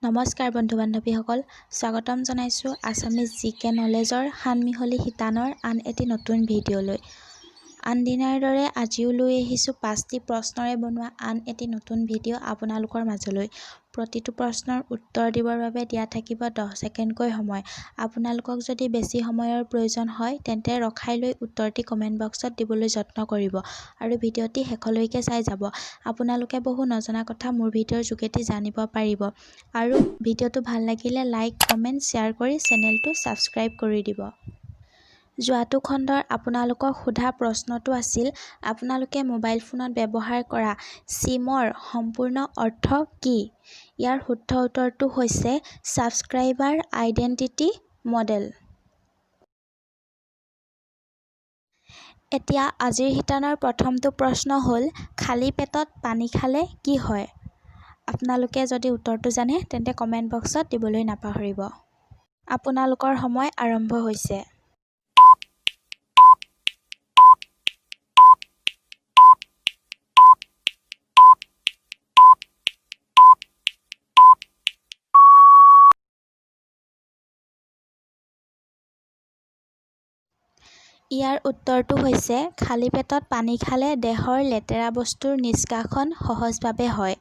নমস্কাৰ বন্ধু বান্ধৱীসকল, স্বাগতম জনাইছোঁ আছামিজ জি কে নলেজৰ সানমিহলি শিতানৰ আন এটি নতুন ভিডিঅ'লৈ। আনদিনাৰ দৰে আজিও লৈ আহিছোঁ 5টি প্ৰশ্নৰে বনোৱা আন এটি নতুন ভিডিঅ' আপোনালোকৰ মাজলৈ। প্ৰতিটো প্ৰশ্নৰ উত্তৰ দিবৰ বাবে দিয়া থাকিব 10 ছেকেণ্ডকৈ সময়। আপোনালোকক যদি বেছি সময়ৰ প্ৰয়োজন হয় তেন্তে ৰখাই লৈ উত্তৰটি কমেণ্ট বক্সত দিবলৈ যত্ন কৰিব আৰু ভিডিঅ'টি শেষলৈকে চাই যাব। আপোনালোকে বহু নজনা কথা মোৰ ভিডিঅ'ৰ যোগেদি জানিব পাৰিব। আৰু ভিডিঅ'টো ভাল লাগিলে লাইক, কমেণ্ট, শ্বেয়াৰ কৰি চেনেলটো ছাবস্ক্ৰাইব কৰি দিব। যোৱাটো খণ্ডৰ আপোনালোকক সোধা প্ৰশ্নটো আছিল, আপোনালোকে মোবাইল ফোনত ব্যৱহাৰ কৰা চিমৰ সম্পূৰ্ণ অৰ্থ কি? ইয়াৰ শুদ্ধ উত্তৰটো হৈছে ছাবস্ক্ৰাইবাৰ আইডেণ্টিটি মডেল। এতিয়া আজিৰ শিতানৰ প্ৰথমটো প্ৰশ্ন হ'ল, খালী পেটত পানী খালে কি হয়? আপোনালোকে যদি উত্তৰটো জানে তেন্তে কমেণ্ট বক্সত দিবলৈ নাপাহৰিব। আপোনালোকৰ সময় আৰম্ভ হৈছে। ইয়াৰ উত্তৰটো হৈছে, খালী পেটত পানী খালে দেহৰ লেতেৰা বস্তুৰ নিষ্কাশন সহজভাৱে হয়।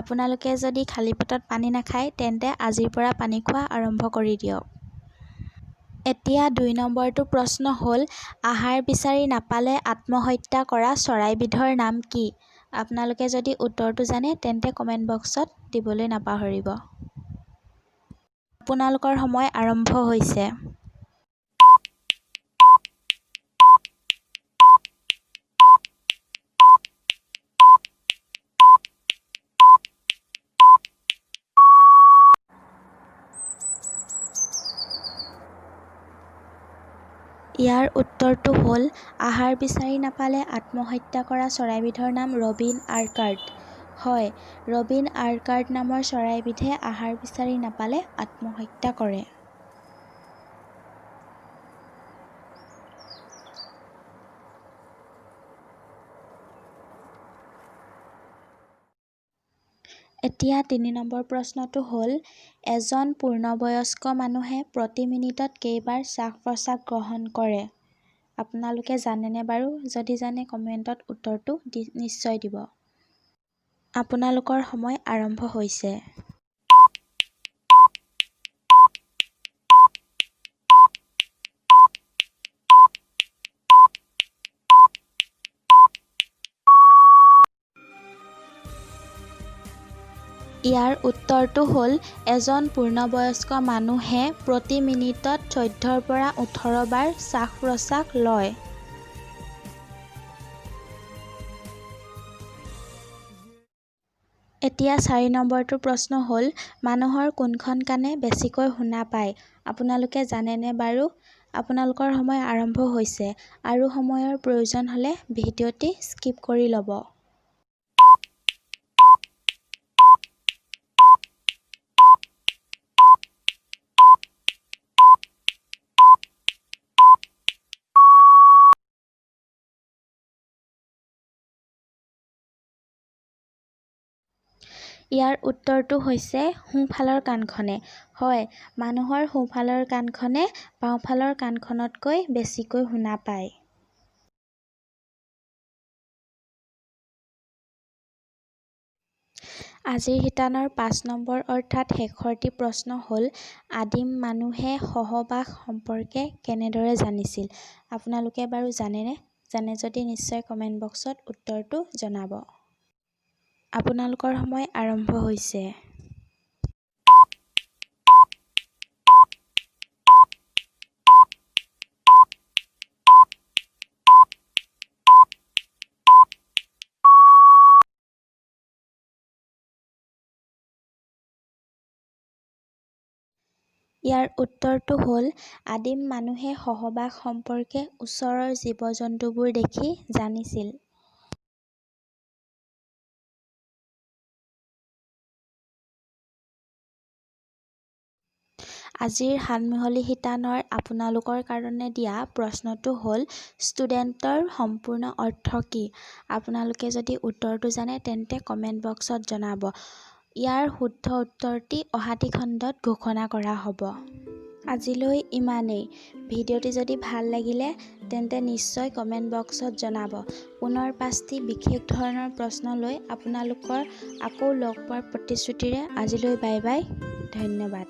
আপোনালোকে যদি খালী পেটত পানী নাখায় তেন্তে আজিৰ পৰা পানী খোৱা আৰম্ভ কৰি দিয়ক। এতিয়া 2 নম্বৰটো প্ৰশ্ন হ'ল, আহাৰ বিচাৰি নাপালে আত্মহত্যা কৰা চৰাইবিধৰ নাম কি? আপোনালোকে যদি উত্তৰটো জানে তেন্তে কমেণ্ট বক্সত দিবলৈ নাপাহৰিব। আপোনালোকৰ সময় আৰম্ভ হৈছে। ইয়াৰ উত্তৰটো হ'ল, আহাৰ বিচাৰি নাপালে আত্মহত্যা কৰা চৰাইবিধৰ নাম ৰবিন আৰ্কাৰ্ড। হয়, ৰবিন আৰ্কাৰ্ড নামৰ চৰাইবিধে আহাৰ বিচাৰি নাপালে আত্মহত্যা কৰে। এতিয়া 3 নম্বৰ প্ৰশ্নটো হ'ল, এজন পূৰ্ণবয়স্ক মানুহে প্ৰতি মিনিটত কেইবাৰ শ্বাস-প্ৰশ্বাস গ্ৰহণ কৰে? আপোনালোকে জানেনে বাৰু? যদি জানে কমেণ্টত উত্তৰটো নিশ্চয় দিব। আপোনালোকৰ সময় আৰম্ভ হৈছে। ইয়াৰ উত্তৰটো হ'ল, এজন পূৰ্ণবয়স্ক মানুহে প্ৰতি মিনিটত 14ৰ পৰা 18 বাৰ শ্বাস-প্ৰশ্বাস লয়। এতিয়া 4 নম্বৰটো প্ৰশ্ন হ'ল, মানুহৰ কোনখন কাণে বেছিকৈ শুনা পায়? আপোনালোকে জানেনে বাৰু? আপোনালোকৰ সময় আৰম্ভ হৈছে আৰু সময়ৰ প্ৰয়োজন হ'লে ভিডিঅ'টি স্কিপ কৰি ল'ব। ইয়াৰ উত্তৰটো হৈছে সোঁফালৰ কাণখনে। হয়, মানুহৰ সোঁফালৰ কাণখনে বাওঁফালৰ কাণখনতকৈ বেছিকৈ শুনা পায়। আজিৰ শিতানৰ 5 নম্বৰ অৰ্থাৎ শেষৰটি প্ৰশ্ন হ'ল, আদিম মানুহে সহবাস সম্পৰ্কে কেনেদৰে জানিছিল? আপোনালোকে বাৰু জানেনে? জানে যদি নিশ্চয় কমেণ্ট বক্সত উত্তৰটো জনাব। আপোনালোকৰ সময় আৰম্ভ হৈছে। ইয়াৰ উত্তৰটো হ'ল, আদিম মানুহে সহবাস সম্পৰ্কে ওচৰৰ জীৱ-জন্তুবোৰ দেখি জানিছিল। আজিৰ সানমিহলি শিতানৰ আপোনালোকৰ কাৰণে দিয়া প্ৰশ্নটো হ'ল, ষ্টুডেণ্টৰ সম্পূৰ্ণ অৰ্থ কি? আপোনালোকে যদি উত্তৰটো জানে তেন্তে কমেণ্ট বক্সত জনাব। ইয়াৰ শুদ্ধ উত্তৰটি অহাটি খণ্ডত ঘোষণা কৰা হ'ব। আজিলৈ ইমানেই। ভিডিঅ'টি যদি ভাল লাগিলে তেন্তে নিশ্চয় কমেণ্ট বক্সত জনাব। পুনৰ পাঁচটি বিশেষ ধৰণৰ প্ৰশ্ন লৈ আপোনালোকৰ আকৌ লগ পোৱাৰ প্ৰতিশ্ৰুতিৰে আজিলৈ বাই বাই, ধন্যবাদ।